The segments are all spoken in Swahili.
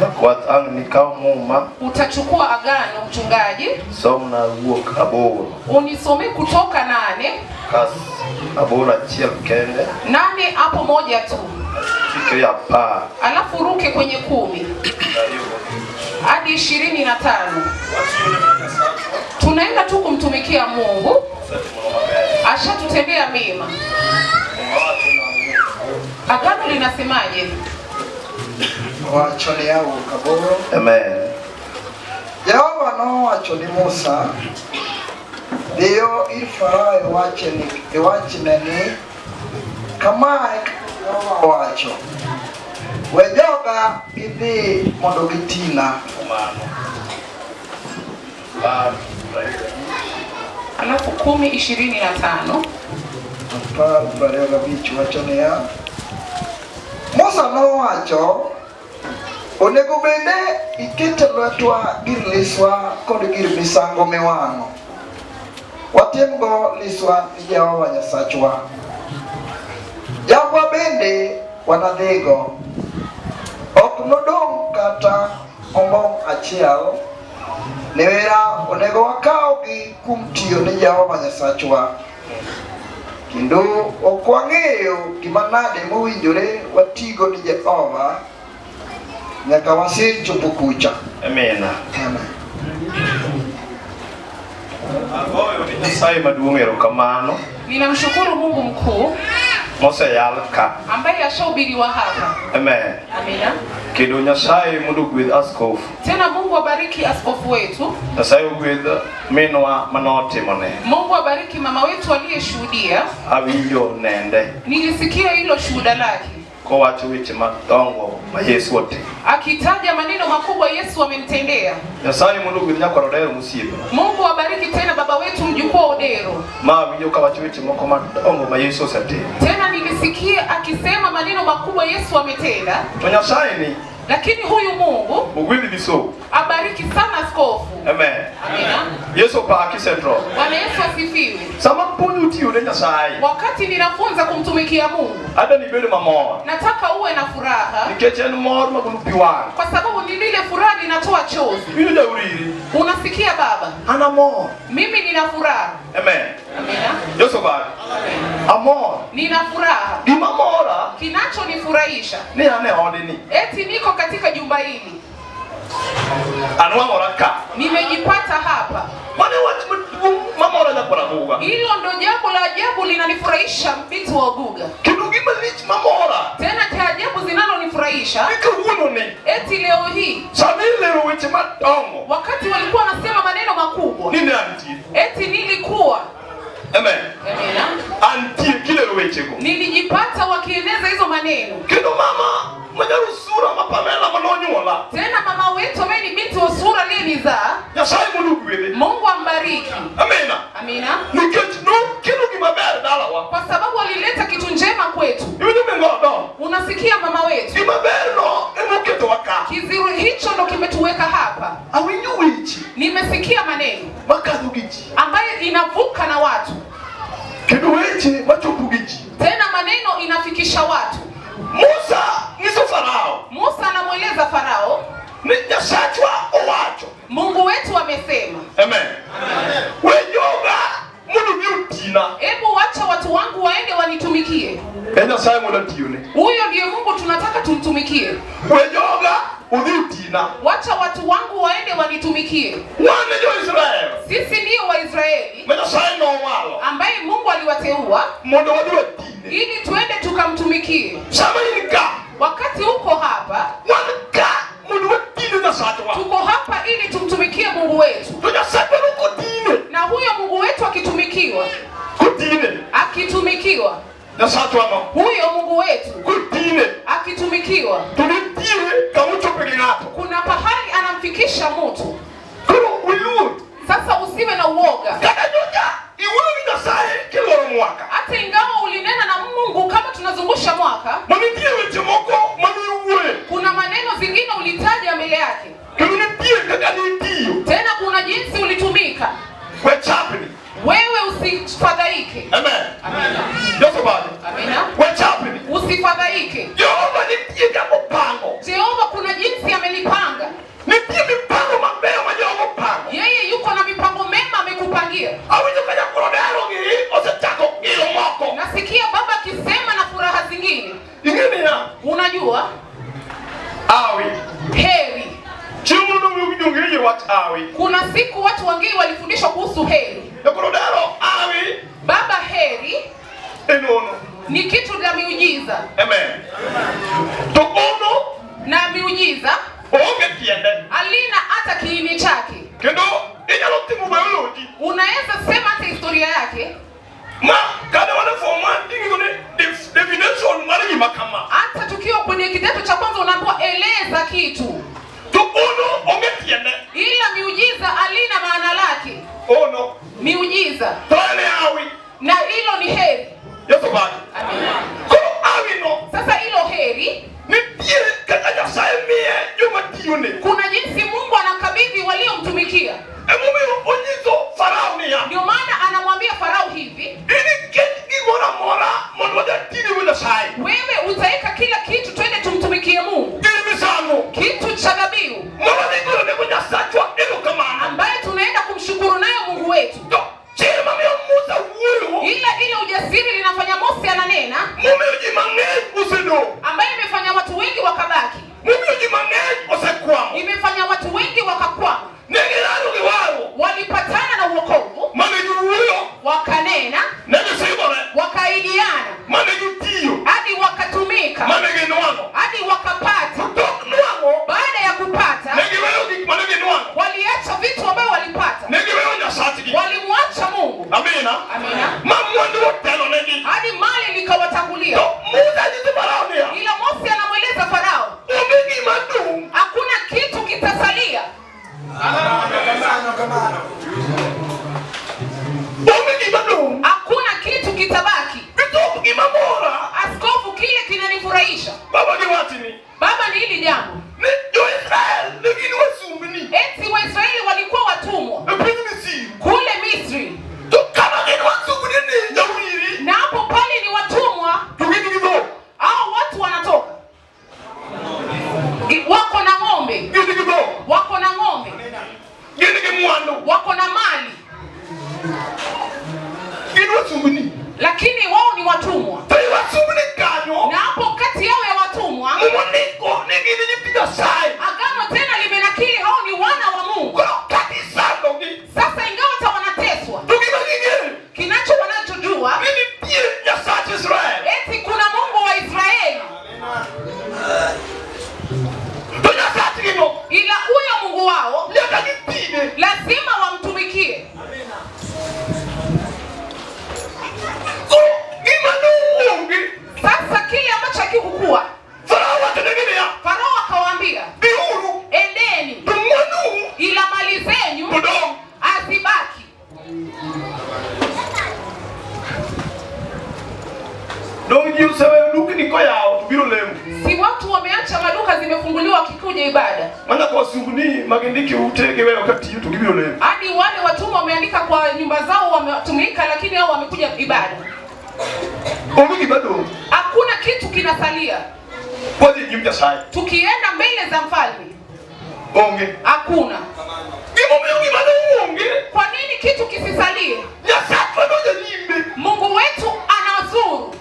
Jakwath ang' nikaw muma. Utachukua agano, mchungaji. Somna Wuok 8. Unisomee Kutoka 8. Kas 8 achiel kende. 8 hapo moja tu. Chike 10. Alafu ruke kwenye 10 hadi 25. Tunaenda tu kumtumikia Mungu, ashatutendea mema. Agano linasemaje? Wacho niya Wuok 8. Amen. Jehova nowacho ni Musa, dhiyo ir Farao iwachne ni, kama e kaka Jehova owacho, we joga gidhi mondo gitina. Mano. 10, 25. Alafu 10, 25. 10, 25 wacho niya, Musa nowacho, onego bende iket e lwetwa gir liswa kod gir misango miwang'o. Watimgo liswa ni Jehova Nyasachwa. Jambwa bende wanadhigo. Ok nodong' kata ombong' achiel. Niwera onego wakawgi kuom tiyo ni Jehova Nyasachwa. Kendo ok wang'eyo gima nade mowinjore watigo ni Jehova nyaka wasechopo kucha. Amina. Amen. Agoyo ni Nyasaye maduong' erokamano Ninamshukuru Mungu mkuu moseyal ka. Ambaye ashahubiriwa hapa. Amen. Amina. Kendo Nyasaye mondo ogwedh askofu. Tena Mungu abariki askofu wetu. Nyasaye ogwedh minwa manotimone. Mungu abariki mama wetu aliyeshuhudia. Awinjo nende. Nilisikia hilo shuhuda lake. Kowacho weche madongo ma Yesu otimo. Akitaja maneno makubwa Yesu amemtendea. Nyasaye mondo ogwedh nyakwar Odero mosiepe. Mungu abariki tena baba wetu mjukuu wa Odero. Ma awinjo kawacho weche moko madongo ma Yesu osetimo. Tena nilisikia akisema maneno makubwa Yesu ametenda. To Nyasaye ni Lakini huyu Mungu ogwedhi bishop. Abariki sana askofu. Amen. Amina. Yesu opaki Central. Bwana Yesu asifiwe. Sama puonjo tiyo ne Nyasaye. Wakati ninafunza kumtumikia Mungu. Adwa ni ibed mamor. Nataka uwe na furaha. Nikech en mor magolo pi wang'. Kwa sababu ni lile furaha linatoa chozi. Winjo jauriri. Unasikia baba? An amor. Mimi nina furaha. Amen. Amina. Yesu opaki. Amor. Nina furaha. Gima mora Kinachonifurahisha ni an e odni. Eti niko katika jumba hili. Anwang'ora ka. Nimejipata hapa. Mano e wach maduong' mamora nyakwar Aguga. Hilo ndo jambo la ajabu linanifurahisha binti wa Oguga. Kendo gima lich mamora. Tena cha ajabu zinalonifurahisha. Ni kawuono ni. Eti leo hii. Sama ilero weche madongo. Wakati walikuwa wanasema maneno makubwa. Ni ne antie. Eti nilikuwa. Amen. Amina. Antie kilero wechego. Nilijipata wakieleza hizo maneno. Kendo mama manyalo sura ma Pamela manonyuola. Tena mama wetu ambaye ni binti wa sura aliyenizaa. Nyasaye mondo ogwedhe. Mungu ambariki. Amina. Amina. Nikech nokelo gima ber dalawa. Kwa sababu alileta kitu njema kwetu. Iwinjo mingodo. Unasikia mama wetu? Gima ber no emoketowa ka. Kizuri hicho ndo kimetuweka hapa. Awinjo weche. Nimesikia maneno makadho gi ji. Ambayo inavuka na watu. Kendo weche machopo gi ji. Tena maneno inafikisha watu. Musa nyiso Farao. Musa anamweleza Farao. Ni Nyasachwa owacho. Mungu wetu amesema. Amen. Amen. We joga mondo mi otina. Hebu wacha watu wangu waende wanitumikie. E Nyasaye mondo atiyone. Huyo ndiye Mungu tunataka tumtumikie. We joga udhi otina. Wacha watu wangu waende wanitumikie. Wan e jo-Israel. Sisi ndio Waisraeli. Ma Nyasaye nowalo. Ambaye Mungu aliwateua mondo wadhi watine. Ili tuende tukamtumikie. Sama in ka. Wakati uko hapa, wan ka mondo watine Nyasachwa. Tuko hapa ili tumtumikie Mungu wetu. To Nyasachwa nokotine. Na huyo Mungu wetu akitumikiwa. Kotine. Akitumikiwa. Nyasachwa no. Huyo Mungu wetu Kotine. Akitumikiwa. To nitie kama ochope gi ng'ato. Kuna pahali anamfikisha mtu. Koro uluor. Sasa usiwe na uoga. Kata nyocha iwuoyo gi Nyasaye kiloro mwaka. Hata ingawa ulinena na Mungu kama tunazungusha mwaka. Manitie weche moko mane iwuoye. Kuna maneno zingine ulitaja mbele yake. Kendo nitie kaka nitiyo. Tena kuna jinsi ulitumika. We chapni. Wewe usifadhaike. Amen. Amina. Yesu bado. Amina. Wechapni. Usifadhaike. Jehova nitie kaka opango. Jehova kuna jinsi amelipanga. Nitie mipango mabeyo ma Jehova opango. Yeye yuko na mipango mema amekupangia. Awinjo ka nyakorodero giri osechako gilo moko. Nasikia baba akisema na furaha zingine. Ing'e niya, Unajua, awi. heri. Chieng' moro nowinjo wach awi. Kuna siku watu wengine walifundishwa kuhusu heri. Nyakorodero awi Baba, heri en ono. ni kitu la miujiza, Amen. To ono na miujiza onge tiende. alina hata kiini chake. Kendo inyalo timo biology. Unaweza sema hata historia yake, Ma kane wan e form one ting'iso ni definition mar gima kama. hata tukiwa kwenye kidato cha kwanza unaambiwa eleza kitu, To ono onge tiende. ila miujiza alina maana lake. Ono. Miujiza To en e awi. na hilo ni heri. Yesu baki. Amina. Koro awi no Sasa hilo heri, nitie kaka Nyasaye miye joma tiyone. kuna jinsi Mungu anakabidhi waliomtumikia. Emomiyo onyiso Farao niya, Ndio maana anamwambia Farao hivi, iniket gimoro amora mondo wadhi atine gi Nyasaye. wewe utaweka kila kitu, twende tumtumikie Mungu, Gir misango kitu cha dhabihu mondo wadhi golone Nyasachwa erokamano. ambaye tunaenda kumshukuru nayo Mungu wetu. To chir mamiyo Musa wuoyo Ila ile ujasiri linafanya Mose ananena, momiyo ji mang'eny osedong', ambaye imefanya watu wengi wakabaki, momiyo ji mang'eny osekwamo. imefanya watu wengi wakakwama. Ne girado gi warruok Walipatana na uokovu, mane giwuoyo, wakanena, ne gisingore, wakaidiana, mane gitiyo, hadi wakatumika, mane ginwang'o. hadi wakapata. To tok nwang'o, Baada ya ne kupata, giweyo gik mane ginwang'o, waliacha vitu ambavyo walipata, ne giweyo Nyasachgi. walimwacha Mungu. Amina. Amina. Ma mwandu otelonegi. Hadi mali likawatangulia. To Musa nyiso Farao niya, Ila Mose anamweleza Farao, onge gima dong' hakuna kitu kitasalia, onge gima dong'. hakuna kitu kitabaki. Bishop gima mora, Askofu, kile kinanifurahisha baba giwachni baba ni hili jambo, ni jo-Israel ne gin wasumbni eti Waisraeli walikuwa watumwa e piny Misri. kule Misri, To kama gin wasumbni ni jawiri, na hapo pale ni watumwa to gin gi dhok, hao watu wanatoka wako na ng'ombe, gin gi dhok, wako na ng'ombe, gin gi mwandu, wako na mali, gin wasumbni. lakini wao ni watumwa. To i wasumbni kanyo, Na hapo kati yao ya watumwa, Muma ndiko ni gin nyithi Nyasaye. agano tena limenakili hao ni wana wa Mungu. Koro kata isandogi, Sasa ingawa hata wanateswa, to gima ging'eyo kinacho wanachojua ni nitie Nyasach Israel. eti kuna Mungu wa Israeli, To Nyasachgino ila huyo Mungu wao nyaka gitine. lazima wamtumikie. Koro gima nowuongi, Sasa kile ambacho hakikukuwa, Farao wachonegi niya, Farao akawaambia, dhiuru endeni, to mwandu ila mali zenyu to dong'. hazibaki. Dong' ji oseweyo dukni koyawo to biro lemo. Si watu wameacha maduka zimefunguliwa wakikuja ibada, Ma nyaka wasumbni ma gindike ute giweyo katiyo to gibiro lemo. hadi wale watumwa wameandika kwa nyumba zao wametumika, lakini hao wamekuja ibada. Onge gima dong'. Hakuna kitu kinasalia. Wadhi e nyim Nyasaye. Tukienda mbele za mfalme, Onge. hakuna. Gimomiyo gima nowuongi, Kwa nini kitu kisisalie? Nyasachwa nojalimbe. Mungu wetu anazuru,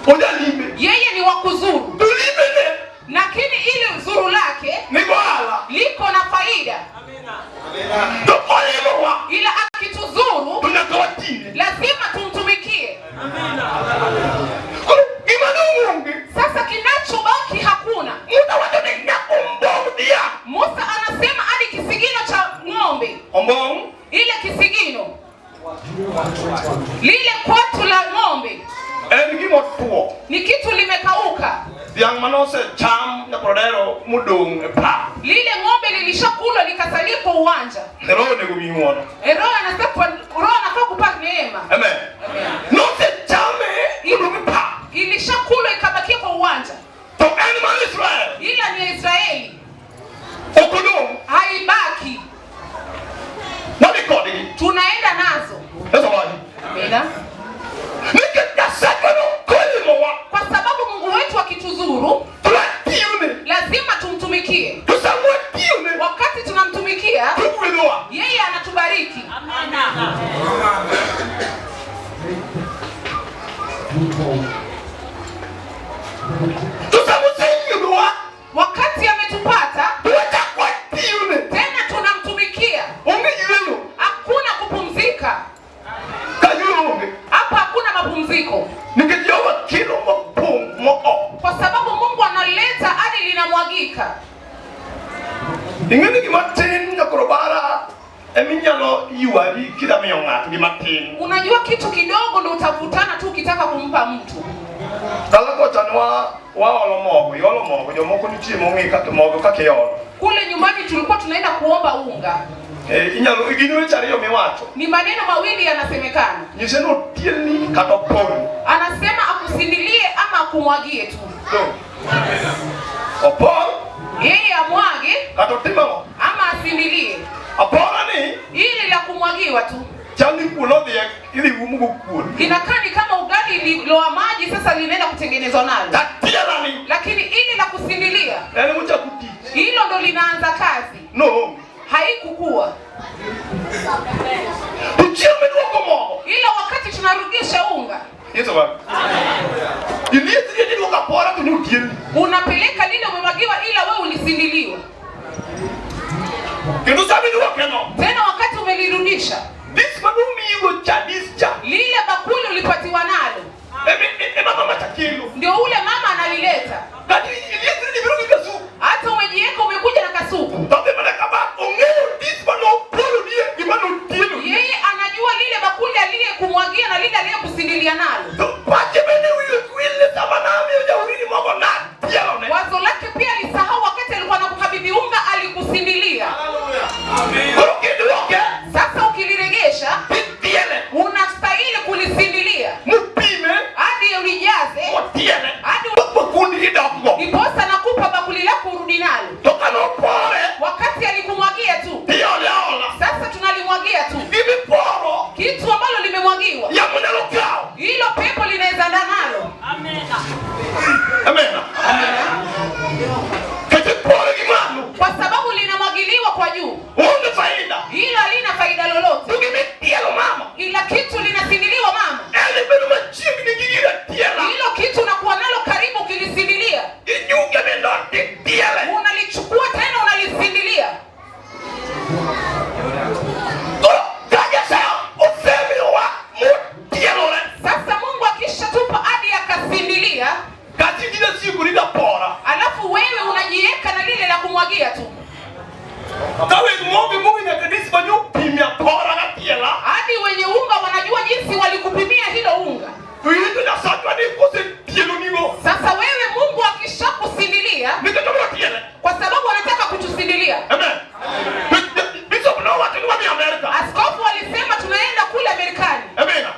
Ojalimbe. yeye ni wa kuzuru, To limbene lakini ile zuru lake nigo ohala. liko na faida, To kolimowa ila akituzuru to nyaka watine. lazima tumtumikie. Koro gima nowuongi, Sasa kinachobaki hakuna. Musa wacho ni nyaka ombong' dhiang'. Musa anasema hadi kisigino cha ng'ombe, Ombong' ile kisigino lile kwatu la ng'ombe en gima otuo. ni kitu limekauka. Dhiang' manosecham nyakorodero modong' e pap. Lile ng'ombe lilishakulwa likasalia kwa uwanja. Roho onego mi ng'uono. Roho anasema, Roho anafaa kupa neema. Amen. Amen. Nosechame modong' e pap. Ilishakulwa ikabakia kwa uwanja, To en mar Israel. ila ni ya Israeli, Ok odong'. haibaki. Wadhi kodgi. Tunaenda nazo. Ing'eni gima tin nyakrobara eminyalo ywari kida miyo ng'ato gima tin. Unajua kitu kidogo ndo utavutana tu ukitaka kumpa mtu. Dala kocha ne waolo mogo, iolo mogo, jomoko nitie mong'e kaka mogo kaka iolo. Kule nyumbani tulikuwa tunaenda kuomba unga. Eh, inyalo gin weche ariyo miwacho. Ni maneno mawili yanasemekana. Nyise ni otielni kata oporni. Anasema akusindilie ama akumwagie tu. Opor Yeye amwage kata otim ang'o? ama asindilie. Apora ni Ili la kumwagiwa tu. chal ni kuon odhi idhi umgo kuon. Inakaa ni kama ugali liloa maji sasa linaenda kutengenezwa nalo. Tatiela ni Lakini ili la kusindilia, en mochako tich. hilo ndo linaanza kazi. No. Haikukua. To chieng' miduoko mogo. Ila wakati tunarudisha unga, Yesu wa. Iliet ni iduoko apora to ni otielni. unapeleka lile umemwagiwa, ila wewe ulisindiliwa. Kendo sama iduoke no. Tena wakati umelirudisha Dis manomiyigo cha dis cha. lile bakuli ulipatiwa nalo, Ema mama cha kelo. ndio ule mama analileta. Kata iliet ni biro gi kasuku. Hata umejiweka umekuja na kasuku, To dhi mana kama ong'eyo dis manoporo nie gi manotielo. yeye anajua lile bakuli aliyekumwagia na lile aliyekusindilia nalo. To pache bende wiye ok wil ni sama namiyo jaurini mogo natielone. Wazo lake pia alisahau wakati alikuwa anakukabidhi unga, alikusindilia. Koro kiduoke Sasa ukiliregesha, titiele unastahili kulisindilia mupime hadi ulijaze, motiele hadi bakundi idokgo. ndiposa nakupa bakuli lako urudi nalo. To kanopore Wakati alikumwagia tu, tiole aola. sasa tunalimwagia tu Gimiporo kitu ambalo limemwagiwa, yamo nyalo kawo. hilo pepo linaweza enda nalo. Amena. Kech ipore gi malo kwa sababu linamwagiliwa kwa juu, onge faida. hilo halina faida lolote, To gimitielo mama ila kitu linasindiliwa mama, en bedo machiegni gi gir atiela. hilo kitu unakuwa nalo karibu, ukilisindilia Inyuke mindo titiele. unalichukua tena unalisindilia. Koro ka Nyasaye osemiyowa motielore Sasa Mungu akishatupa hadi akasindilia, kata in idasiekori gapora. alafu wewe unajiweka na lile la kumwagia tu, Ka weg mogo mogo nyaka dis manyo pimi apora gatiela. hadi wenye unga wanajua jinsi walikupimia hilo unga. To in to Nyasachwa ni kosetielonigo. Sasa wewe Mungu akishakusindilia, Nikech obiro tiele. kwa sababu anataka kutusindilia. Amen. Bishop nowacho ni wadhi Amerika. Askofu alisema tunaenda kule Amerikani, Amina.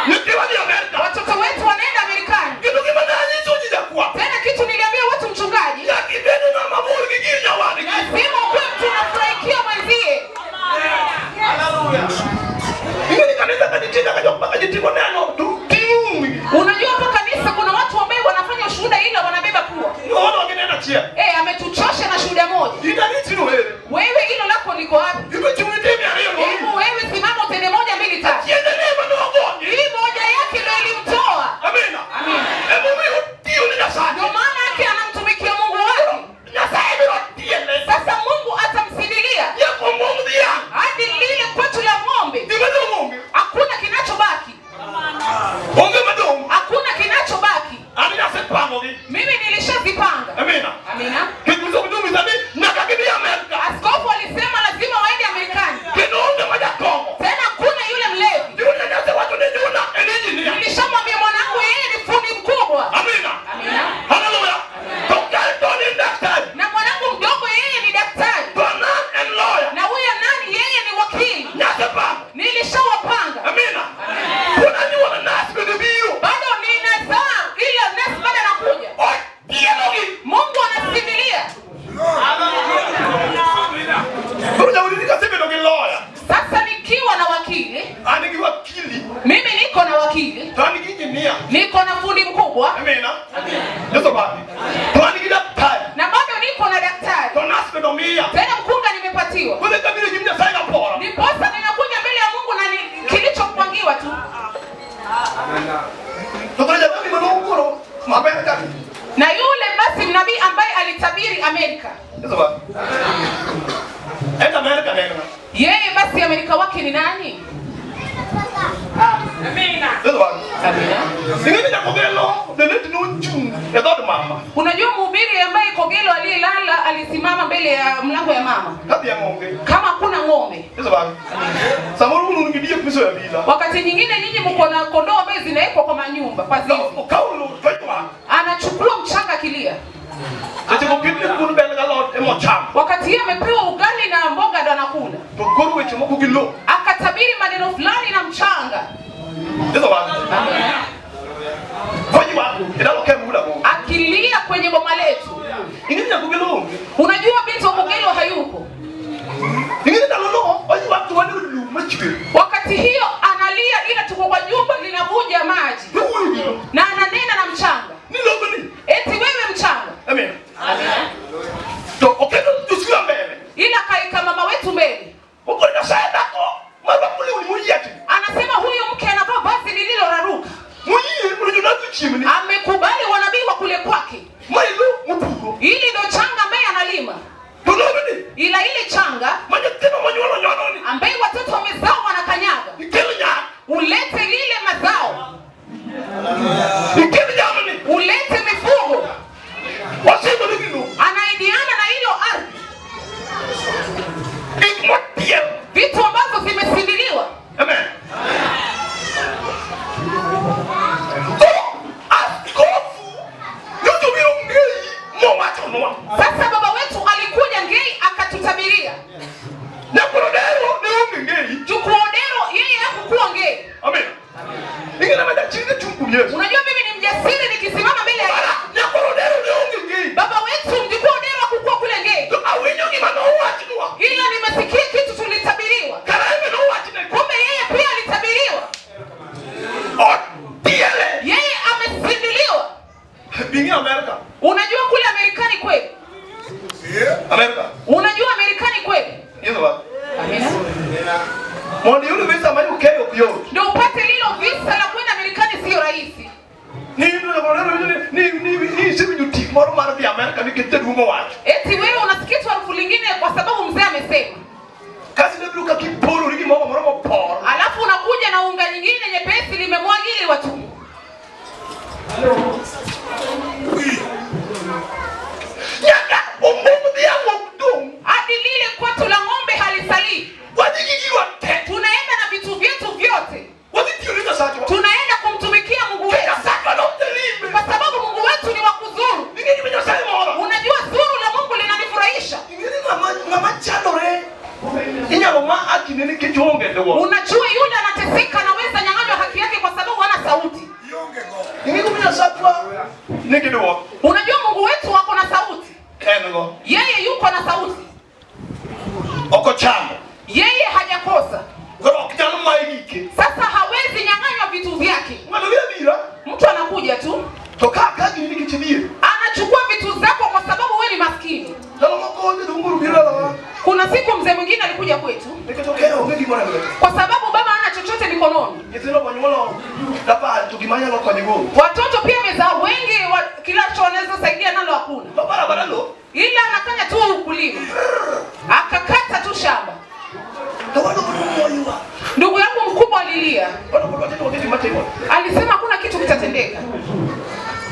Nyithiwa dhi Amerika. watoto wetu wanaenda Amerikani. Kendo gima nanyiso ji jakwath. Tena kitu niliambia watu, mchungaji, Nyaka ibed ng'ama mor gi gir nyawadgi. lazima ukuwe mtu unafurahikia mwenzie. Ing'e ni kanisa ka nitie nyaka jok ma ka ji timo neno to ting'. Unajua hapa kanisa kuna watu ambao wanafanya ushuhuda ila wanabeba pua. Nono gineno achiel. Eh, ametuchosha na shuhuda moja. In arichino ere. Wewe hilo lako liko wapi? Ibe chung' itime ariyo no. Hebu wewe simama utende moja mbili tatu. Tiende ne ema nogonyi. Hii moja yake ndio ilimtoa. Amina. Amina. Emomiyo otiyo ne Nyasaye. Ndio maana yake anamtumikia Mungu wake. Nyasaye biro tiele. Sasa Mungu atamsindilia Nyaka omwom dhiang'. hadi lile kwetu la ng'ombe. Gima dong' onge. Hakuna kinachobaki, Onge madong'. hakuna kinachobaki. An nasepangogi. Mimi nilishazipanga. Amina. Amina. Kech bishop nonyisa ni nyaka gidhi Amerika. Askofu alisema lazima waende Amerikani. Kendo onge ma jakong'o. Tena hakuna yule mlevi. Juna nyasewacho ni Juna en engineer. Nilishamwambia mwanangu yeye ni fundi mkubwa. Amina. Amina. Hallelujah. To Kelton en daktari. Na mwanangu mdogo yeye ni daktari. To Anan en lawyer. Na huyo nani yeye ni wakili. Nyasepango. Nilishawapanga. Amina. Pod anyuolo nas bende biro. Bado ninazaa ila nasi bado anakuja. Otielogi. Mungu anasindilia. Koro jauriri kasebedo gi lawyer. Sasa nikiwa na wakili, An gi wakili. mimi niko na wakili, To an gi engineer. niko na fundi mkubwa Amina. Yesu baki. To an gi daktari. na bado niko na daktari. To nas bende omiya. Tena mkunga nimepatiwa. Koro eka biro e nyim Nyasaye gapora. Ndiposa ninakuja mbele ya Mungu na kilichopangiwa tu. To koro janabi manokoro maber ka. Na yule basi mnabii ambaye alitabiri Amerika, Yesu baki. En Amerika ne en ng'a? yeye basi Amerika wake ni nani? Amina. Amina. Ing'e ni Nyakogelo the nochung' e dhood mama. Unajua mhubiri ambaye Kogelo aliyelala alisimama mbele ya mlango ya mama Ka dhiang' onge. kama hakuna ng'ombe. Yeso bang. Samoro un gi diek misoyo abila. Wakati nyingine nyinyi mko na kondoo ambaye zinawekwa kwa manyumba kwa zizi, Okawo lowo to ywak. anachukua mchanga akilia. Seche go ketne kuon bel galot emochamo. Wakati yeye amepewa ugali na mboga ndo anakula, To koro weche moko gi lowo. akatabiri maneno fulani na mchanga. Yeso bang. Koywak e dala okem wuod Agogo. Akilia kwenye boma letu. Ing'e ni Nyakogelo onge. Unajua binti wa Kogelo hayuko. Ing'e ni ndalono oywak to wan e od lum machwer. Wakati hiyo analia, ila tuko kwa jumba linavuja maji To wuoyo gi lowo. na ananena na mchanga, Ni lobni. eti wewe mchanga. Amen. Amina. To oketo Josia mbele. Ila kaika mama wetu mbele, Okoro Nyasaye dhako marwako lewni moyiechni. anasema huyu mke anavaa vazi lililoraruka, Moyie mondo jonabi ochiemni. amekubali wanabii wa kule kwake, Ma e lowo mopuro. ili ndo changa ambaye analima, To lobni ila ile changa ma nyithindo monyuolo nyononi ambaye watoto wamezao wanakanyaga, ikel nyak. ulete lile mazao, Ikel jamni. ulete mifugo. Wasingore gi lowo. Anaidiana na hilo ardhi, Gik motiel. vitu ambazo zimesindiliwa. Amen. Koro askofu nyocha obiro ng'eyi mowachonwa. Sasa baba wetu alikuja Ngei akatutabiria. Nyakwar Odero ne onge ng'eyi. Jukuu Odero yeye hakukuwa Ngei. Amen. Ing'e nama jachir ne chung' kuom Yesu. Unajua mimi ni mjasiri nikisimama mbele ya Bara, Yesu. Nyakwar Odero ne onge ng'eyi. Baba wetu mjukuu Odero hakukuwa kule Ngei, To awinjo gima nowachnwa. ila nimesikia kitu tulitabiriwa. Kara en be nowachne. Kumbe yeye pia alitabiriwa, Otiele. yeye amesindiliwa. Bing'e Amerika. Unajua kule Amerikani kweli, Amerika. unajua Amerikani kweli. Yeso ba. Amina. Mondo iyud visa ma UK ok yot. Ndio upate lilo visa la kwenda Amerikani sio rahisi. Ni Nyakwar Odero winjo ni isewinjo tik moro mar dhi Amerika nikech jaduong' owacho. Eti wewe unasikia tu harufu lingine kwa sababu mzee amesema, Kasto ibiro ka kiporori gi mogo moro mopor. alafu unakuja na unga nyingine nyepesi limemwagili watu. Nyaka ombong dhiang' ok dong'. Hadi lile kwato la ng'ombe halisalii. Wadhi gi giwa te. Tunaenda na vitu vyetu vyote, Wadhi tiyo ne Nyasachwa. tunaenda kumtumikia Mungu wetu, Nyasachwa notelime. kwa sababu Mungu wetu ni wa kuzuru. Ing'e gima Nyasaye mora. Unajua zuru la Mungu linanifurahisha. Ing'e ni ng'ama chandore inyalo ma hakine nikech oonge duol. Unajua yule anateseka anaweza nyang'anywa haki yake kwa sababu hana sauti. Ing'e gima Nyasachwa nigi duol. Unajua Mungu wetu wako na sauti, En go. yeye yuko na sauti, Ok ochamo. yeye hajakosa. Koro ok nyal maye gike. Sasa hawezi nyang'anywa vitu vyake. Ng'ato biro abira Mtu anakuja tu to ka gini nikech idhier. anachukua vitu zako kwa sababu wewe ni maskini. Ndalo moko jaduong' moro biro dalawa Kuna siku mzee mwingine alikuja kwetu nikech okeyo onge gimoro e lwete. kwa sababu baba hana chochote mikononi. Nyithindo bonyuolo dapar to gima anyalo konyogo onge. Watoto pia wamezaa wengi, kila wanaweza saidia nalo hakuna, To barabara lo ila anafanya tu ukulima, akakata tu shamba. to wadu maduong' moywa. Ndugu yangu mkubwa alilia, Wadu kod watindo onge gima timore. alisema hakuna kitu kitatendeka.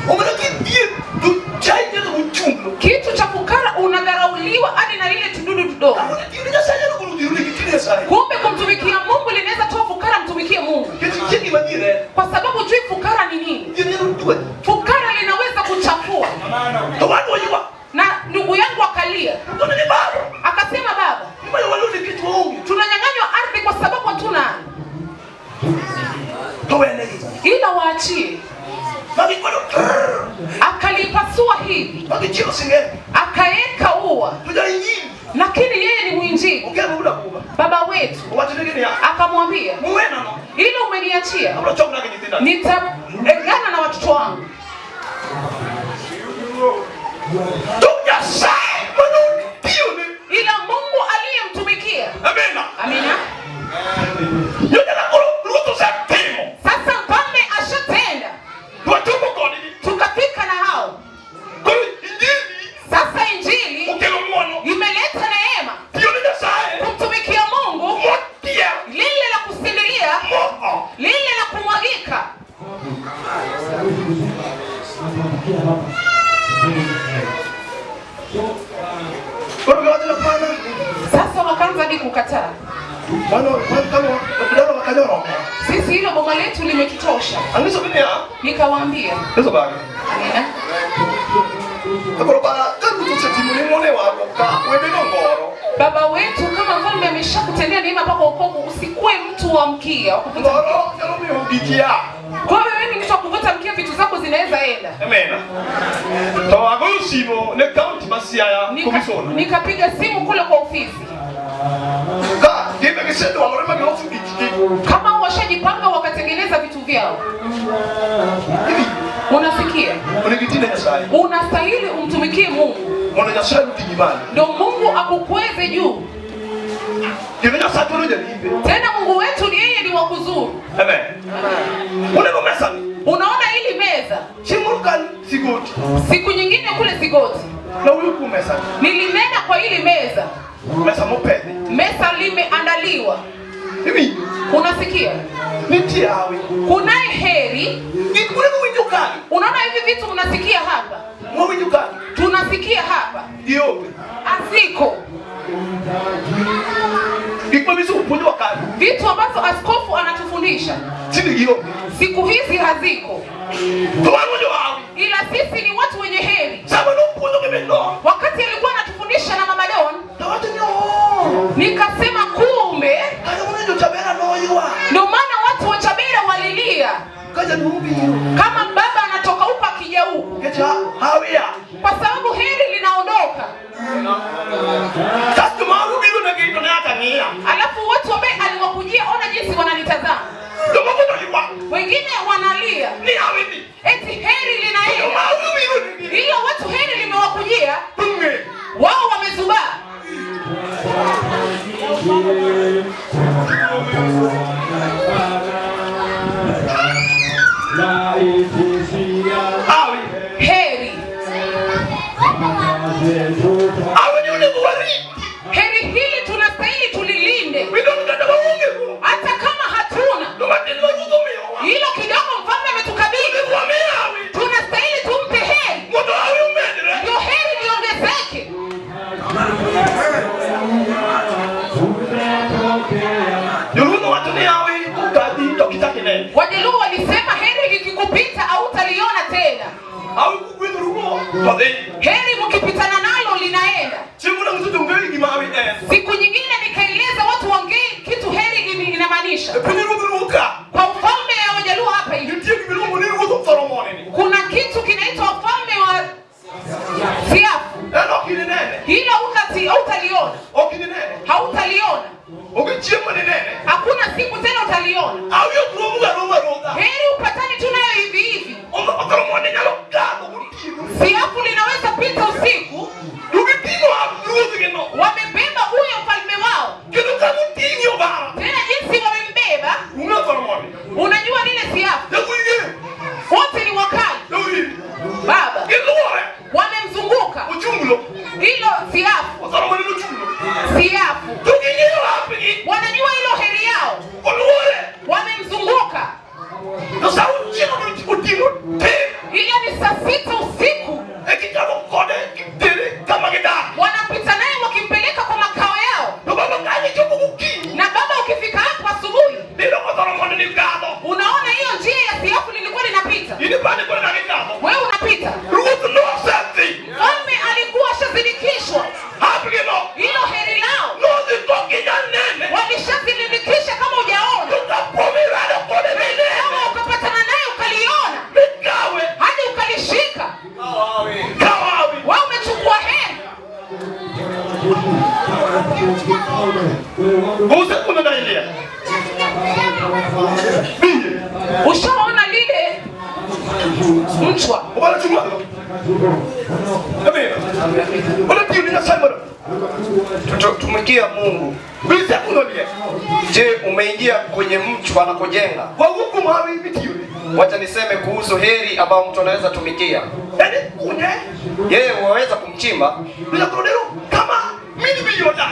Omiyo kidhier to chai nyaka gochunglo. Kitu cha fukara unadharauliwa hadi na lile tududu tudogo. Kawuono tiyo ne Nyasaye nyalo golo dhier nikech itiyo ne Nyasaye. Kumbe kumtumikia Mungu linaweza toa fukara, mtumikie Mungu, Nikech ikia gima dhier en. kwa sababu jui fukara ni nini. Dhier nyalo tuoyi. Fukara linaweza kuchafua. To wadwa ywak. Na ndugu yangu akalia, Kone ni baba. akasema, baba, Imayo walo nikech waonge. tunanyang'anywa ardhi kwa sababu hatuna, To wenegi. ila waachie. Magikwado. Akalipasua hivi, Magichielo sing'enge. akaeka ua, To ja injili. lakini yeye ni mwinjili. Okelo wuod Akuba. Baba wetu Owachonegi niya. akamwambia, Muwena no. ila umeniachia, Abiro chokra gi nyithinda. nitaegana na watoto wangu. To Nyasaye manotiyone. Ila Mungu aliyemtumikia. Amina. Amina. Nyocha na koro ruoth osetimo. Sasa mfalme ashatenda, To wachopo kodgi. tukafika na hao. Koro injili Sasa injili okelo ng'wono. imeleta neema, Tiyo ne Nyasaye. kumtumikia Mungu, Motiel. lile la kusindilia, Mo lile la Sikuwahi kukataa. Mano mano dala wakanyoro. Sisi hilo boma letu limetutosha. Angiso binia. Nikawaambia. Ngiso bage. Amina. Koro ba karu tusetimune mone wa ka webe ngoro. Baba wetu kama mfalme ameshakutendea neema mpaka wokovu, usikuwe mtu wa mkia wa kuvuta. Ngoro nyalo mihudikia. Kwa hiyo wewe ni mtu wa kuvuta mkia, vitu zako zinaweza enda. Amena. To agoyo simo ne county Masiaya commissioner. Nikapiga simu kule kwa ofisi. Ka gibe gisedo walore magiloso gikiki. Kama washajipanga wakatengeneza vitu vyao. Unasikia? Unigitine Nyasaye. Unastahili umtumikie Mungu. Mondo Nyasaye uting'imani. Ndio Mungu akukweze juu. Kendo Nyasaye toro jalimbe. Tena Mungu wetu ni yeye ni wa kuzuru. Amen. Uneno mesa ni. Unaona hili meza? Chieng' kan Sigoti. Siku nyingine kule Sigoti Na uyo kuom mesa ni. nilinena kwa hili meza. Mesa mopedhi. Mesa limeandaliwa. Iwinjo? Unasikia? Nitie hawi. Kunaye heri. Gik munego winjo kanyo. Unaona hivi vitu mnasikia hapa? Mwawinjo kanyo. Tunasikia hapa. Gionge. Asiko. Gik ma bishop puonjowa kanyo. Vitu ambavyo askofu anatufundisha Tinde gionge. siku hizi haziko. To wan johawi. Ila sisi ni watu wenye heri. Sama nopuonjo gi min Don. Wakati alikuwa anatufundisha na mama Don, Tawacho ni oo. nikasema kumbe Kata mono jo-Chabera noywa. ndio maana watu wa Chabera walilia. Ka jaduong' biro. Kama baba anatoka huko akija huku, Nikech hawi a. kwa sababu heri linaondoka. Kasto maru biro negi to ne aka ng'iya. Alafu watu ambao aliwakujia, ona jinsi wananitazama. Jomoko to ywak. Wengine wanalia Ni hawi ni. eti heri To linaenda. maru biro negi. Ila watu heri limewakujia, Tung'e. wao wamezubaa. Hawi. Heri, Hawi ni onego warit. heri hili tunastahili tulilinde, Midong kata waonge go. hata kama hatuna To matin ma ruoth omiyowa. hilo kidogo. Mfalme ametukabidhi, Onego wami hawi. tunastahili tumpe heri, Mondo hawi omedre. ndio heri liongezeke. Joluo nowacho ni hawi kokadhi to ok ichak inene. Wajaluo walisema heri likikupita hautaliona tena. Hawi kugwedhorugo to dhi. Heri mkipitana nalo linaenda. Chieng' moro ang'iso jong'eyo gima hawi en. Siku nyingine nikaeleza watu wangei kitu heri inamaanisha. E piny ruodh Luo ka, Kwa ufalme ya Wajaluo hapa hivi nitie gimiluongo ni ruodh Solomon ni. kuna kitu kinaitwa ufalme wa siafu. En ok ininene. Hilo hautaliona, Ok ininene. hautaliona. Onge chieng' maninene. Hakuna siku tena utaliona. Hawi ok romga aroma rodha. Heri upatani tu nayo hivi hivi. Solomon nyalo kadho gotieno. Siafu linaweza pita usiku, To giting'o ruodhgino. wamebeba huyo mfalme wao. Kendo ka giting'e obara. Tena jinsi wamembeba, Ung'eyo Solomon. unajua lile siafu Jawinje. wote ni wakali Jawinje. baba, Giluore. wamemzunguka Ochunglo. hilo siafu, Solomon nochunglo. siafu To ging'eyo hapgi. wanajua hilo heri yao, Oluore. wamemzunguka. To sa ochiemo otieno te. Ila ni saa 6 usiku E gichako kode gitere kama gidak. wanapita naye wakimpeleka kwa makao yao. To baba kanyo chopo gokinyi. Na baba, ukifika hapo asubuhi, Neno ko Solomon ni kadho. unaona hiyo njia ya siafu lilikuwa linapita, In ipande kode kaka gikadho. wewe unapita. Ruoth nosedhi. Mfalme alikuwa ashazidikishwa Hapgino. hilo heri lao, Nodhi to gijanene. walishazidikisha kama hujaona, To kapo mirado kode minene. kama ukapatana naye ukaliona Mikawe. hadi ukalishika, Kaw hawi. wewe umechukua heri. Usekuno dailia. Biye. Ushaona lile mchwa. Obala chungwa. Amen. Ola tiyo ni Nyasaye mondo. Tutumikia Mungu. Bisekuno lie. Je, umeingia kwenye mchwa na kujenga? Wawuok kuom hawi mitiyo ni. Wacha niseme kuhusu heri ambayo mtu anaweza tumikia. En kunye. Yeye waweza kumchimba To jakoro dero kama mini biyo dak.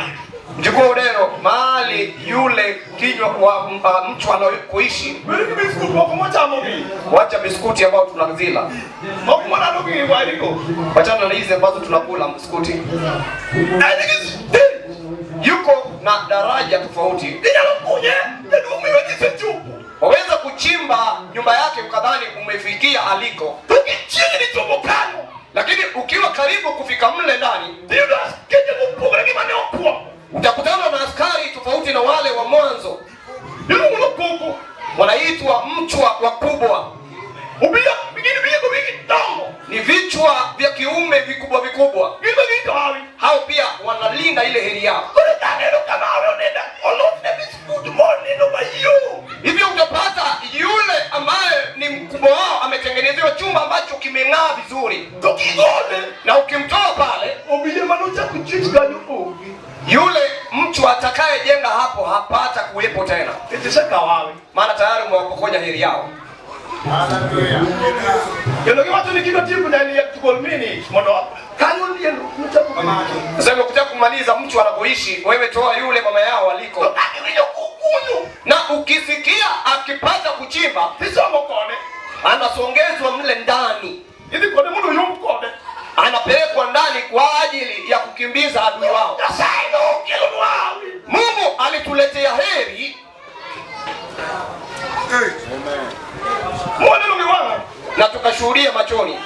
mjukuu Odero mahali yule kinywa wa mchwa anakoishi. Bed gi biskut moko mwachamo gi. Wacha biskuti ambayo tunazila, Moko mwanado gi wariko. wachana na hizi ambazo tunakula biskuti. En gi stage. Yuko na daraja tofauti. Inyalo kunye jaduong' miwe kisechopo. Waweza kuchimba nyumba yake ukadhani umefikia aliko, To gichiegni chopo kanyo. Lakini ukiwa karibu kufika mle ndani Tiyudo askeche mopogore gi mane okwongo. Utakutana na askari tofauti na wale wa mwanzo. Iluongo ni okoko. Wanaitwa mchwa wakubwa. Obila gin biye go wigi dongo. Ni vichwa vya kiume vikubwa vikubwa. Gin be girito hawi. Hao pia wanalinda ile heri yao. Koro kaneno kama hawi onindo olosne biskut monindo mayom. Hivyo utapata yule ambaye ni mkubwa wao ametengenezewa chumba ambacho kimeng'aa vizuri, To kigole na ukimtoa pale, obila manochako chwech kanyo onge. Yule mtu atakayejenga hapo hapata kuwepo tena, Nikech isekawo hawi. Maana tayari umewapokonya heri yao. Kendo giwacho ni kidwa tieko nyali gol mini mondo kanyo liel nochako bedo. Sasa ukitaka kumaliza mtu anapoishi, wewe toa yule mama yao aliko. To ka giwinjo kukunyo Na ukisikia akipata kuchimba, tisomo kode. Anasongezwa mle ndani. Idhi kode mondo oyomb kode. Anapelekwa ndani kwa ajili ya kukimbiza adui wao. Nyasaye nokelonwa hawi. Mungu alituletea heri. Mwaneno gi wang'a. Na tukashuhudia machoni.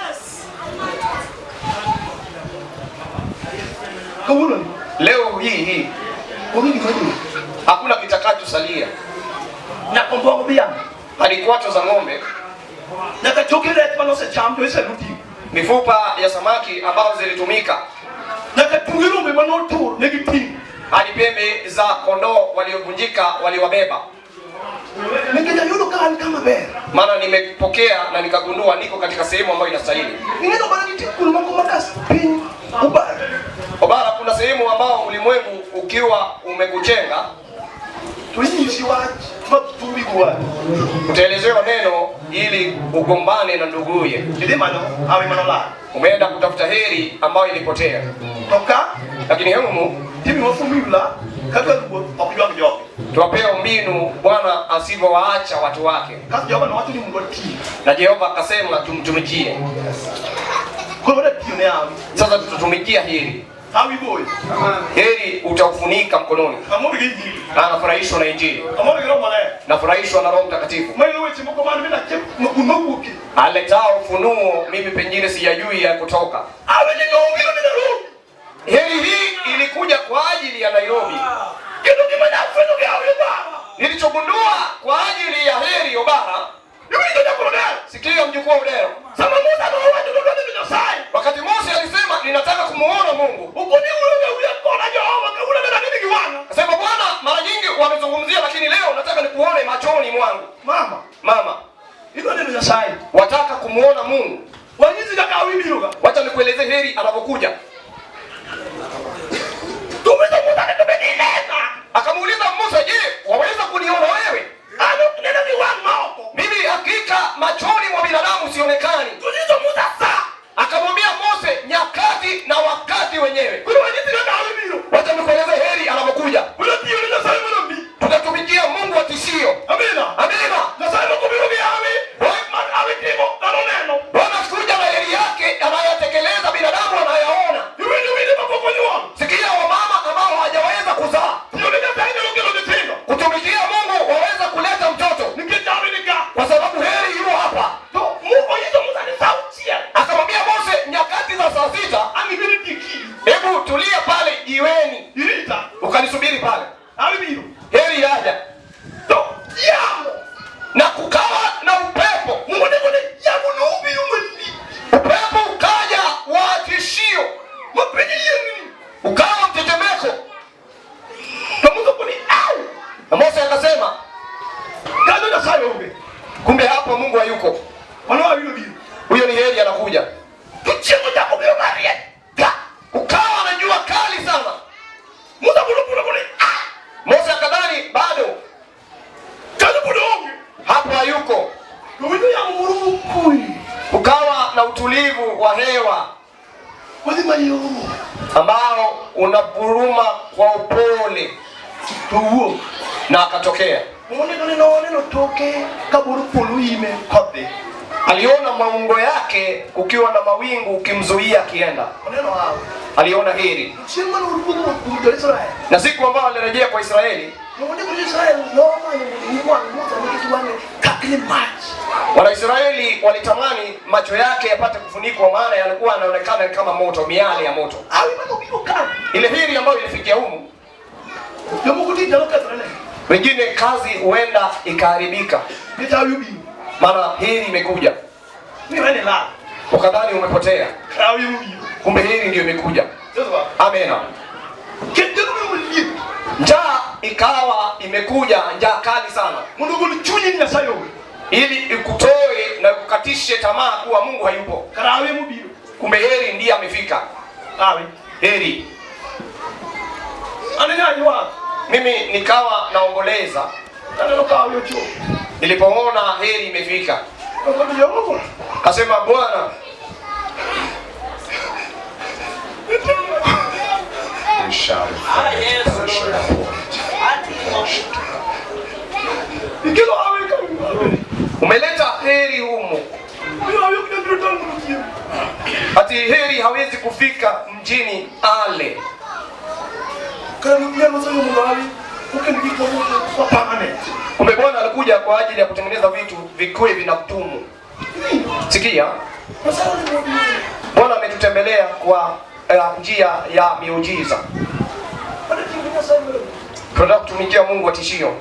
Kawuono ni. Leo hii hii Onge gima dong'. Hakuna kitakachosalia. Nyaka ombong' dhiang'. Hadi kwato za ng'ombe. Nyaka choke rech manosecham to iseluti. Mifupa ya samaki ambazo zilitumika. Nyaka tunge rombe manotur ne giting'o. Hadi pembe za kondoo waliovunjika waliwabeba. Nikech ayudo ka an kama ber. Maana nimepokea na nikagundua niko katika sehemu ambayo inastahili. Ing'eyo mana nitie kuonde moko ma kas piny obaro. Obara, kuna sehemu ambao ulimwengu ukiwa umekuchenga, to inyisi wach ma thumi go wach. Utaelezewa neno ili ugombane na nduguye. Idhi manyo hawi manolal. Umeenda kutafuta heri ambayo ilipotea. To ka lakini humu timi wafumila kaka ruoth ok ywag joge. Tuwapewa mbinu Bwana asivyowaacha watu wake. Kasto Jehova nowacho ni mondo wati. Na Jehova akasema tumtumikie. Koro wadwa tiyo ne hawi. Sasa tutatumikia heri. Hawi boy. Heri utaufunika mkononi. Amor gi Injili. Na anafurahishwa na Injili. Amor gi Roho Maler. Nafurahishwa na Roho Mtakatifu. Maelo weche moko man mina chep mawuokie. Aletao ufunuo mimi pengine sijajui ya kutoka. Hawi ni nobiro ni Nairobi. Heri hii ilikuja kwa ajili ya Nairobi. Kendo gima nafwenyo gi hawi Obara. Nilichogundua kwa ajili ya heri Obara. Iwinjo jakoro Odero. Sikia mjukuu wa Odero. Sama Musa nowacho ni odwa neno Nyasaye. Wakati Mose alisema ninataka kumuona Mungu. Okoni wuoyo wuoyo koda Jehova kawuono neno nini gi wang'a. Akasema Bwana, mara nyingi wamezungumzia lakini leo nataka nikuone machoni mwangu. Mama. Mama. Idwa neno Nyasaye. Wataka kumuona Mungu. Wanyisi kaka hawi biro ga. Wacha nikueleze heri anapokuja. Tumeza Musa ni to be ninena. Akamuuliza Musa, je, waweza kuniona wewe? Ano neno gi wang' ma oko. Mimi hakika machoni mwa binadamu sionekani. Tunyiso Musa sa. Akamwambia Mose nyakati na wakati wenyewe. Koro wanyisi kaka hawi biro. Wacha nikueleze heri anapokuja. Biro tiyo ne Nyasaye mondo obi. Tutatumikia Mungu wa tishio. Amina. Amina. Nyasaye moko biro gi hawi. Ma hawi timo dhano neno. Bwana kuja na heri yake anayatekeleza binadamu anayaona. Iwinjo mine mapok onyuol. Sikia wamama ambao hawajaweza kuzaa. Tiyo ne Nyasaye nyalo kelo nyithindo. Kutumikia Mungu waweza kuleta mtoto. Nikech hawi ni ka. Kwa sababu heri yuko hapa. To onyiso Musa ni sa auchiel. Akamwambia Mose nyakati za saa 6, Ang' ibed e kidi. Hebu tulia pale jiweni. Irita. Ukanisubiri pale. Hawi biro. Heri yaja. To yamo. Na kukawa na upepo. Mungu ndiko ni yamo nobiro malich. Upepo ukaja wa tishio. Ma piny yiengni. Ukawa mtetemeko. To Musa koni au. Na Mose akasema, Kanyo Nyasaye onge. Kumbe hapo Mungu hayuko. Mano hawi nobiro. Huyo ni heri anakuja. To chieng' ochako biro marieny. Ka. Ukawa na jua kali sana. Musa bulo bulo koni ah. Mose akadhani bado. Kanyo pod onge. Hapo hayuko. To winjo yamo moro mokwe. Ukawa na utulivu wa hewa Odhi mayom. ambao unavuruma kwa upole. To owuok. Na akatokea. Oneno neno oneno toke ka bor polo ime kodhi. Aliona maungo yake kukiwa na mawingu ukimzuia akienda. Oneno hawi. Aliona heri. Chieng' mane oduogo kuom jo-Israel, Na siku ambayo alirejea kwa Israeli, nondiko ni Israel nomanyo mondo wang' Musa nikech wang'e kakni mach. Wanaisraeli walitamani macho yake yapate kufunikwa, maana yalikuwa yanaonekana kama moto, miale ya moto. Hawi mane obiro ka, Ile heri ambayo ilifikia humu, jomoko tich nyalo kethore ne. wengine kazi huenda ikaharibika, Nikech hawi obiro. maana heri imekuja, Ni wene lal. ukadhani umepotea, Hawi obiro. kumbe heri ndio imekuja. Sasa Amena. kech obiro maliet. Njaa ikawa imekuja, njaa kali sana, Mondo ogol chunyi ni Nyasaye onge. ili ikutoe na ikukatishe tamaa kuwa Mungu hayupo. Kara hawi emobiro. Kumbe heri ndiye amefika. Hawi. Heri. An nyaywak. Mimi nikawa naomboleza Aneno ka hawi ochopo. nilipoona heri imefika, Awacho Jehova. kasema Bwana, We shouted for Ikelo hawi ka hawi. umeleta heri humu, Miyo hawi ok nyal biro tang' mondo ochiem. ati heri hawezi kufika mjini ale. Kara nyalo soyo mondo hawi okel gik moko permanent. Kumbe Bwana alikuja kwa ajili ya kutengeneza vitu vikue vinadumu. Sikia, Nyasaye olimo biro. Bwana ametutembelea kwa njia ya miujiza. Wadwa tiyo gi Nyasaye maduong'. Tunataka kutumikia Mungu wa tishio,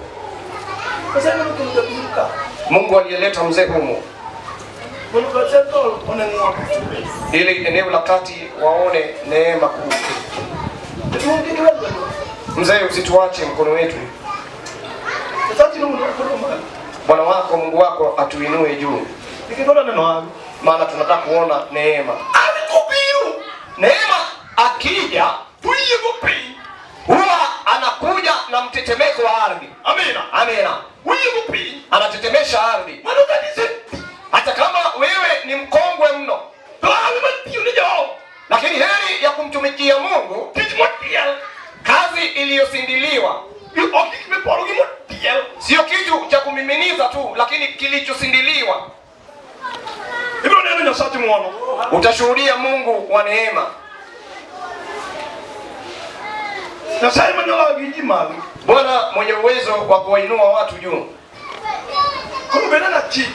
Nyasaye manokelo jaduong' ka. Mungu aliyeleta mzee humu Mondo kar Central one ng'wono. ili eneo la kati waone neema kuu. Jaduong' kik iwe lwedo. Mzee, usituache mkono wetu. Nyasaye mondo okoro malo. Bwana wako Mungu wako atuinue juu, Nikech wadwa neno hawi. maana tunataka kuona neema. Hawi kobiro Neema akija to oyiego piny. huwa anakuja na mtetemeko wa ardhi. Amina. Amina, Oyiego piny. anatetemesha ardhi. Mano kata iseti. Hata kama wewe ni mkongwe mno, To hawi mar tiyo ne Jehova. lakini heri ya kumtumikia Mungu, Tich motiel. kazi iliyosindiliwa, Ok gik miporo gi motiel. sio kitu cha kumiminiza tu, lakini kilichosindiliwa. Ibiro neno Nyasach ng'wono. Utashuhudia Mungu wa neema, Nyasaye manyalo gi ji malo. Bwana mwenye uwezo wa kuwainua watu juu. Koro bed ana chich.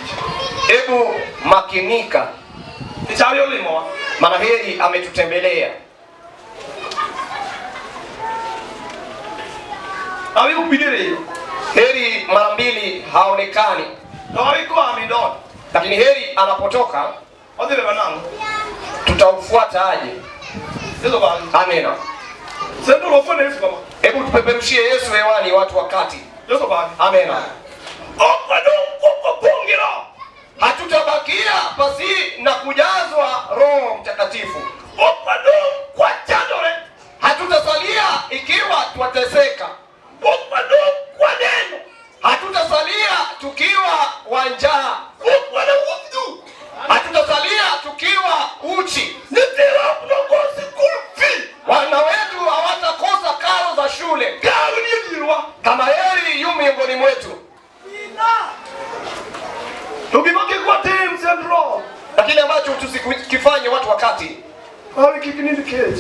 Hebu makinika, Nikech hawi olimowa. maana heri ametutembelea. Hawi ok bi diriyo. Heri mara mbili haonekani, To hawi koa midon. lakini heri anapotoka Odhi bedo nang'o? tutaufuata aje? Yesu bang'e. Amina. Central ofwene Yesu kama. Hebu tupeperushie Yesu hewani, watu wa kati. Yesu bang'e. Amina. Ok wadong' ok wapong' gi Roho. Hatutabakia pasi na kujazwa Roho Mtakatifu, Ok wadong' kwachandore. hatutasalia ikiwa twateseka, Ok wadong' kwadenyo. hatutasalia tukiwa wa njaa, Ok wanawuoth duk. hatutasalia tukiwa uchi. Nyithiwa ok nogo sikul fee. Wana wetu hawatakosa karo za shule, Ka hawi ni e dierwa. kama heri yu miongoni mwetu. To gima kik watim Central. Lakini ambacho tusikifanye watu wakati, Hawi kik nind kech.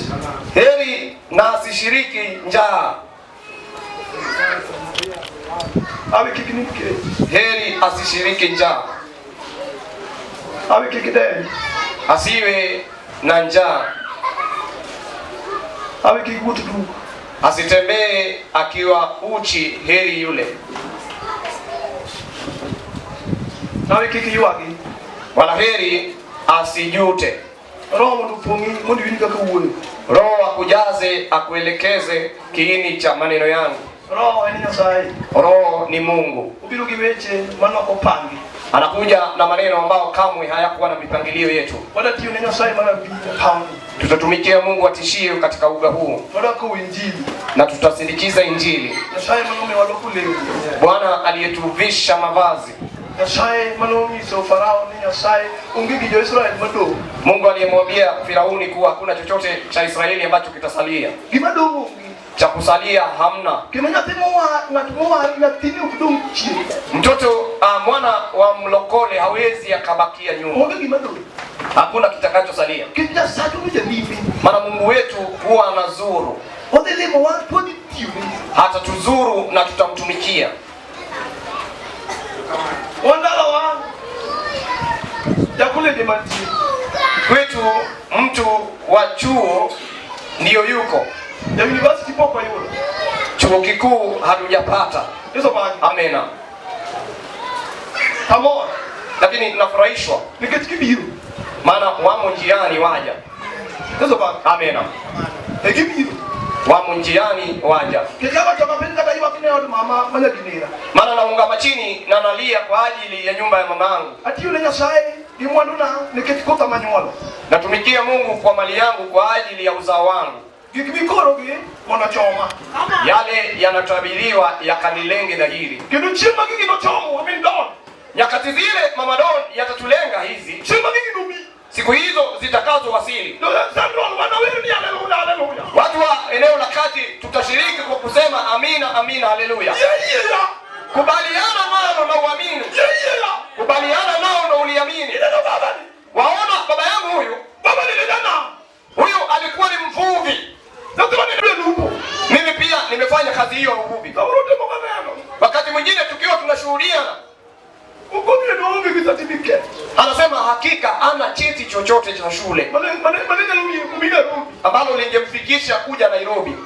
heri na asishiriki njaa, Hawi kik nind kech. heri asishiriki njaa, Hawi kik deny. asiwe na njaa, Hawi kik wuoth duk. asitembee akiwa uchi, heri yule. Hawi kik ywagi. Wala heri asijute. Roho mondo opong'i mondo iwinj kaka wuoyo. Roho akujaze akuelekeze kiini cha maneno yangu. Roho en Nyasaye. Roho ni Mungu, Obiro gi weche manok opangi. anakuja na maneno ambayo kamwe hayakuwa na mipangilio yetu. Wadwa tiyo ne Nyasaye mar abich e pawni. Tutatumikia Mungu atishie katika uga huu Wadwa kowo injili. na tutasindikiza Injili. Nyasaye manomiwa loko lewni. Bwana aliyetuvisha mavazi, Nyasaye manonyiso Farao ni Nyasaye onge gi jo-Israel madong'. Mungu aliyemwambia Firauni kuwa hakuna chochote cha Israeli ambacho kitasalia, Gima dong' onge. cha kusalia hamna. Kendo nyathi mowar ng'at mowar nyathine ok dong' chien. Mtoto mwana wa mlokole hawezi akabakia nyuma, Onge gima dong'. Hakuna kitakachosalia, Nikech Nyasachwa ni jalimbe. Maana Mungu wetu huwa anazuru, Odhi limo wan pod itiyone. Hatatuzuru na tutamtumikia. Wan dalawa jakoleje mantie. Kwetu mtu wa chuo ndiyo yuko Ja university pok wayudo. Chuo kikuu hatujapata. Yeso bang'e. Amena. Amor. Lakini nafurahishwa Nikech gibiro. Maana wamo njiani waja. Yeso bang'e. Amena. E gibiro. Wamo njiani waja. Nikech kaka piny kata ywak ne od mama manyaginera. Maana naungama chini na nalia kwa ajili ya nyumba ya mamangu. Atiyo ne Nyasaye gi mwanduna nikech kotha manyuolo. Natumikia Mungu kwa mali yangu kwa ajili ya uzao wangu. Gik mikorogi mondo choma. Yale yanatabiriwa yakanilenge dhahiri. Kendo chieng' ma gigi nochomo min don. Nyakati zile Mama Don yatatulenga hizi. Chieng' ma gigi nobi. Siku hizo zitakazowasili. Central wanawer ni haleluya haleluya. Watu wa eneo la kati tutashiriki kwa kusema amina amina haleluya. Yie yie ya. Kubaliana nalo na uamini. Yie yie ya. Kubaliana nao na uliamini. Ineno baba ni. Waona baba yangu huyu? Baba ni dana. Huyu alikuwa ni mvuvi. Nasema ni lupo. Mimi pia nimefanya kazi hiyo ya uvuvi. Samoro timo maneno. Wakati mwingine tukiwa tunashuhudia, Ukodhi ne onge gi certificate. anasema hakika ana cheti chochote cha shule Mane mane mane nyalo miyo obi Nairobi. ambalo lingemfikisha kuja Nairobi.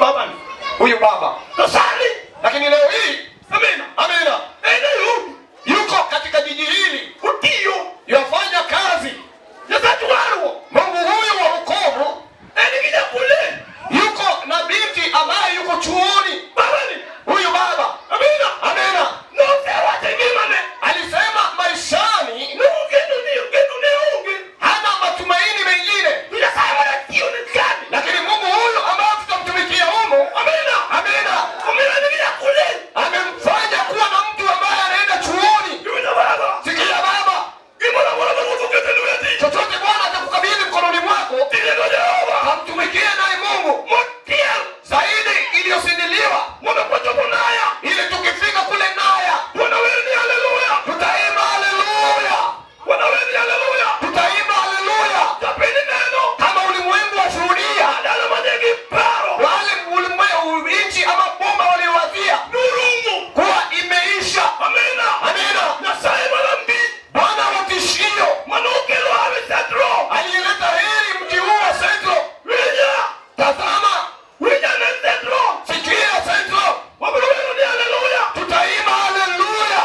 Baba ni. Huyu baba. To sani. Lakini leo hii, Amina. amina, E Nairobi. yuko katika jiji hili, Otiyo. yafanya kazi. Nyasach warruok. Mungu huyu wa wokovu En gi jakule. yuko na binti ambaye yuko chuoni. Baba ni. Huyu baba. Amina. Amina. Nosewacho e ngimane. Alisema maishani Nogeno ni geno ne onge. hana matumaini mengine, To Nyasaye mana tiyo ne kani. lakini Mungu huyu ambaye tutamtumikia humu, Amina. amina, Omiyo en gi jakule. amemfanya kuwa na mtu ambaye anaenda chuoni. Iwinjo baba. Sikia baba, Gimoro amora ma Ruoth oketo e lweti. chochote Bwana atakukabidhi mkononi mwako, Tinego Jehova. kamtumikie naye Mungu Motiel. zaidi iliyosindiliwa, Mondo kwachopo Naya. ili tukifika kule Naya Wanawer ni haleluya. tutaimba haleluya, Wanawer ni haleluya. tutaimba haleluya. Japiny neno. Kama ulimwengu washuhudia, Dala manigi paro. wale ulimwengu nchi ama bomba waliowazia Norumo. kuwa imeisha. Amina. Amina. Nyasaye malambi. Bwana wa tishio Manokelo hawi Central. aliyeleta heri mji huu wa Central. Winja. Tazama, Winja ne Central. sikia Central, Wabiro wero ni haleluya. tutaimba haleluya.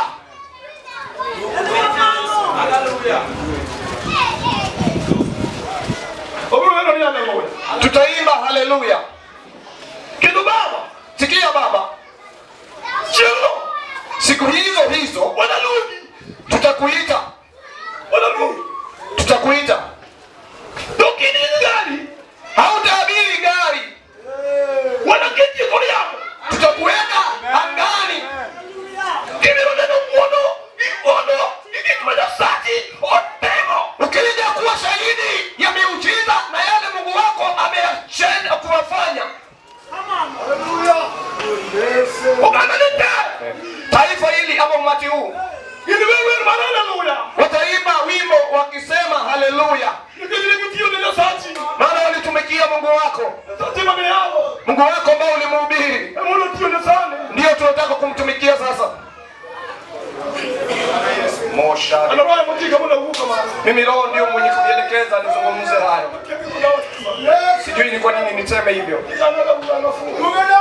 Wabiro wero ni haleluya. Tutaimba haleluya. Kendo baba. Sikia baba, Chieng'no. siku hizo hizo Wanaluongi. tutakuita, Wanaluongi. tutakuita. To kik in gari. Hautaabiri gari, Wanaketi e kor yamo. tutakuweka angani. Gibiro neno ng'wono gi hono gi gik ma Nyasachi otimo. Ukija kuwa shahidi ya miujiza na yale Mungu wako ameyatenda kuwafanya. Oganda ni te. Taifa hili ama umati huu Giniwer wer mar haleluya. wataimba wimbo wakisema haleluya, Nikech ne gitiyo ne Nyasachi. maana walitumikia Mungu wako, Nyasachi mane yawo. Mungu wako ambao ulimhubiri, Emono tiyo ne sani. ndio tunataka kumtumikia sasa. Mosha, An roho emochika mondo awuo kamano. mimi roho ndio mwenye kunielekeza nizungumze hayo. Sijui ni kwa nini niseme hivyo.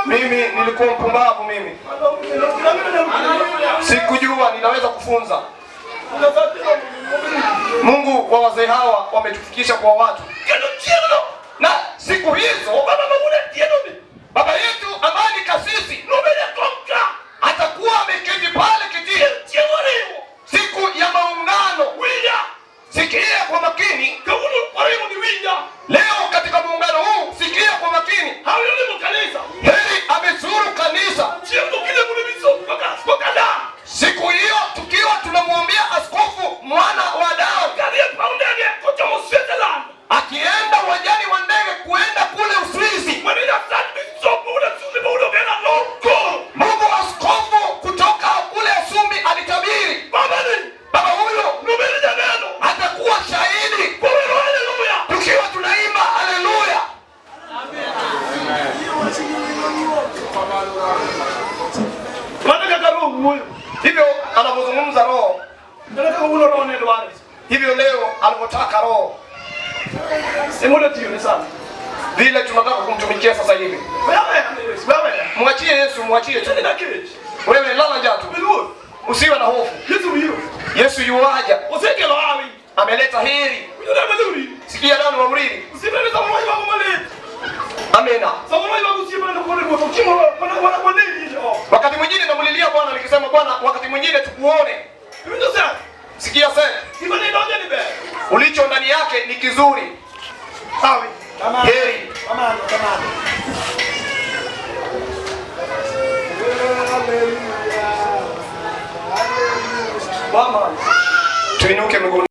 Mimi nilikuwa mpumbavu, mimi sikujua ninaweza kufunza. Mungu wa wazee hawa wametufikisha kwa watu, Kendo chieng'no. na siku hizo Baba ma wuon Atieno ni. baba yetu ambaye ni kasisi Nobed e kom ka. atakuwa ameketi pale kitini Chieng' oriwo. siku ya maungano. Winja. Sikia kwa makini Kawuono oriwo ni winja. leo katika muungano huu, sikia kwa makini. Hawi olimo kanisa. Heri amezuru kanisa Chieng'no kilemo ne bishop koka dar. siku hiyo, tukiwa tunamwombea askofu mwana wa Daudi Kadhi e paw ndege kochomo Switzerland. akienda uwanjani wa ndege kuenda kule Uswizi. Mane Nyasach bishop ma wuon Mano kaka Roho wuoyo. Hivyo anavyozungumza Roho, Mana kaka wuono Roho ne dwaro. hivyo leo alivyotaka Roho, Emoda tiyo ne sani. vile tunataka kumtumikia sasa hivi. Wewe, Yesu, wewe. Mwachie Yesu, mwachie tu. Nenda kech. Wewe lala njaa tu, Beluo. usiwe na hofu. Yesu biro. Yesu yuaja, Osekelo hawi. ameleta heri. Winjo dama dhuri. Sikia nani wa mriri. Osiepna samoro ywago malit. Amina. Samoro ywago osiepna to kore ruoth ok chieng' moro mana wanegi e ot. Wakati mwingine namulilia Bwana nikisema, Bwana, wakati mwingine tukuone. Iwinjo sa? Sikia sasa, Gima ne donjo ni ber. ulicho ndani yake ni kizuri. Hawi. Heri. Mama. Tuinuke miguuni.